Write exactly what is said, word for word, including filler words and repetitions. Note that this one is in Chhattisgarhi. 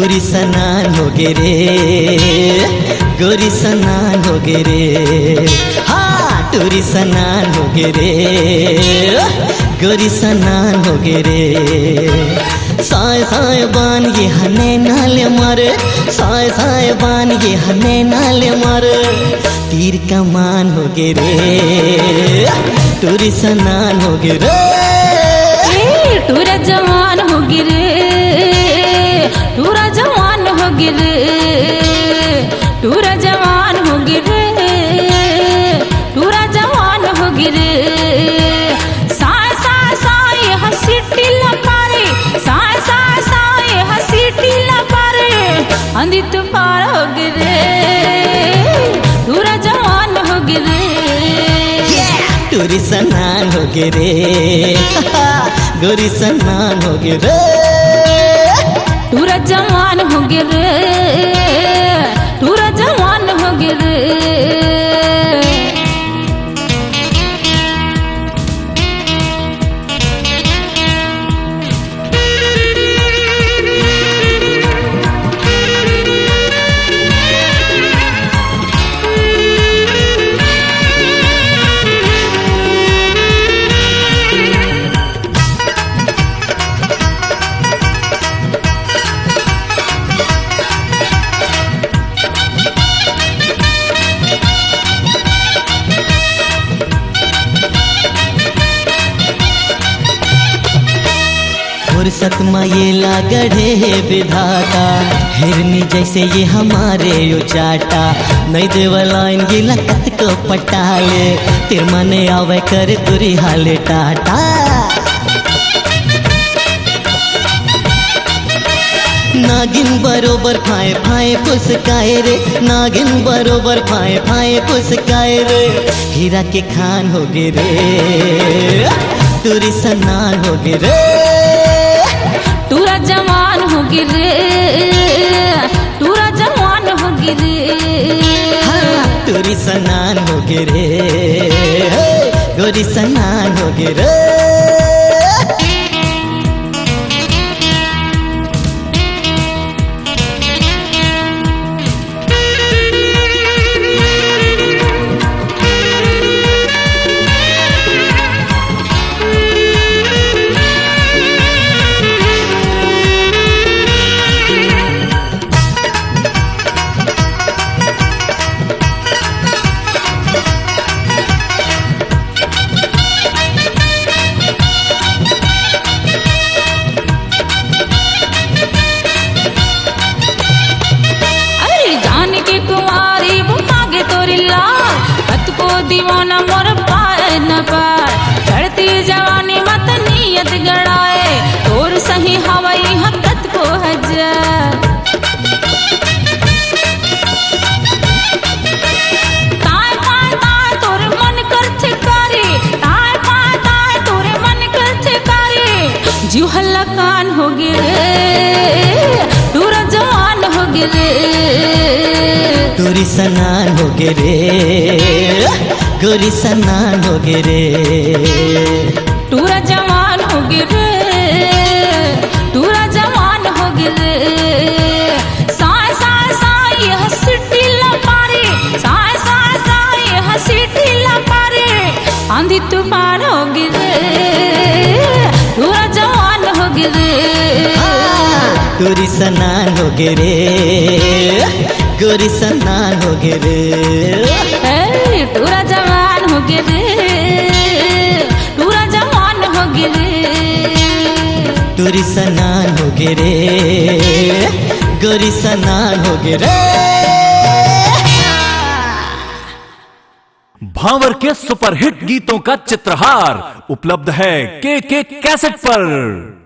टूरी सनान होगे रे, गोरी सनान होगे रे, हाँ, टूरी सनान होगे रे, गोरी सनान होगे रे। साय साय बान ये हने नाले मारे, साय साय बान ये हने नाले मारे। तीर कमान होगे रे, टूरी सनान होगे रे। ए, टूरा जवान होगे रे, टूरा जवान होगे रे, टूरा जवान होगे रे, टूरा जवान होगे रे। साय साय साय हंसी टीला पारे, साय साय साय हंसी टीला पारे। आंधी तूफान होगे रे, टूरा जवान होगे रे। टूरी सनान होगे रे, गोरी सनान होगे रे। टूरा जवान होगे रे, टूरा जवान होगे रे। फुरसत म ये ला गढ़े हे विधाता, हिरनी जैसे ये हमारे यो चाटा। नइ देवला इन ये ला कतको पटाले, तेर मने आवे कर तुरी हाले टाटा। नागिन बरोबर फाय फाय फुसकाए रे, नागिन बरोबर फाय फाय फुसकाए रे। हीरा के खान होगे रे, टूरी सनान होगे रे। टूरा जवान होगे रे, टूरा जवान होगे रे। हाँ, टूरी सनान होगे रे, हे, गोरी सनान होगे रे। अरे जान के कुंवारी बुता गे तोरी लाल, कतको दीवाना मोर पाए न पाए। चढ़ती जवानी मत नियत गड़ाए, तोर सही हवई ह कतको हजार। ताय पाय ताय तोर मन कर छिकारी, ताय पाय ताय तोर मन कर छिकारी। जीव हल्ला कान होगे रे, टूरा जवान होगे रे। टूरी सनान होगे रे, गोरी सनान होगे रे। टूरा जवान होगे रे, टूरा जवान होगे रे। साय साय साय ये हंसी टीला पारे, साय साय साय ये हंसी टीला पारे। आंधी तूफान होगे रे, टूरा जवान होगे रे। हाँ, टूरी सनान होगे रे, गोरी सनान होगे रे। ए, टूरा जवान होगे रे, टूरा जवान होगे रे। टूरी सनान होगे रे, गोरी सनान होगे रे। भांवर के सुपरहिट गीतों का चित्रहार उपलब्ध है के के कैसेट पर।